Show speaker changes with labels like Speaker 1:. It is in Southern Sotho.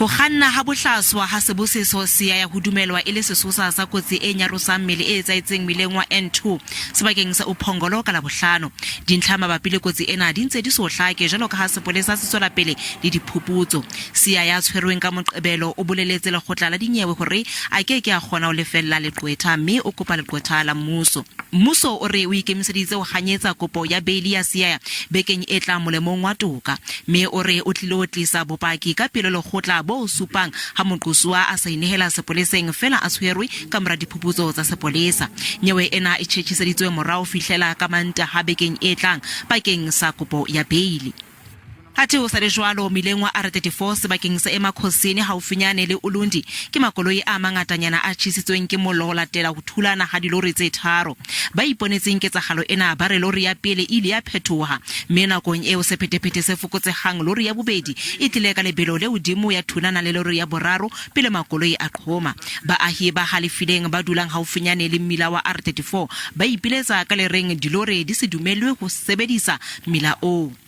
Speaker 1: Ho kganna ha bohlaswa ha seboseso Siyaya ho dumelwa e le sesosa sa kotsi e nyarosang mmele e etsahetseng mmileng wa N2 sebakeng sa Uphongolo ka Labohlano. Dintlha mabapi le kotsi ena di ntse di so hlake jwalo ka ha sepolesa se tswela pele le diphuputso. Siyaya tshwerweng ka Moqebelo o boleletse lekgotla la dinyewe hore a ke ke a kgona ho lefella leqwetha mme o kopa leqwetha la mmuso. Mmuso o re o ikemiseditse ho hanyetsa kopo ya beili ya Siyaya bekeng e tlang molemong wa toka mme o re o tlilo tlisa bopaki ka pele lekgotla bo supang ha moqosuwa a sa inehela sepoleseng feela a tshwerwe ka mora diphuputso tsa sepolesa. Nyewe ena e tjhetjhiseditswe morao fihlela ka Mantaha bekeng e tlang bakeng sa kopo ya beili. Athe ho sa le jwalo, mmileng wa R34 sebakeng sa Emakhosini haufinyane le Ulundi ke makoloi a mangatanyana a tjhesitsweng ke mollo ho latela ho thulana ha dilori tse tharo. Ba iponetseng ketsahalo ena ba re lori ya pele e ile ya phethoha mme nakong eo sephethephethe se fokotsehang lori ya bobedi e tlile ka lebelo le hodimo ya thulana le lori ya boraro pele makoloi a qhoma. Baahi ba halefileng ba dulang haufinyane le mmila wa R34 ba ipiletsa ka le reng dilori di se dumellwe ho sebedisa mmila oo.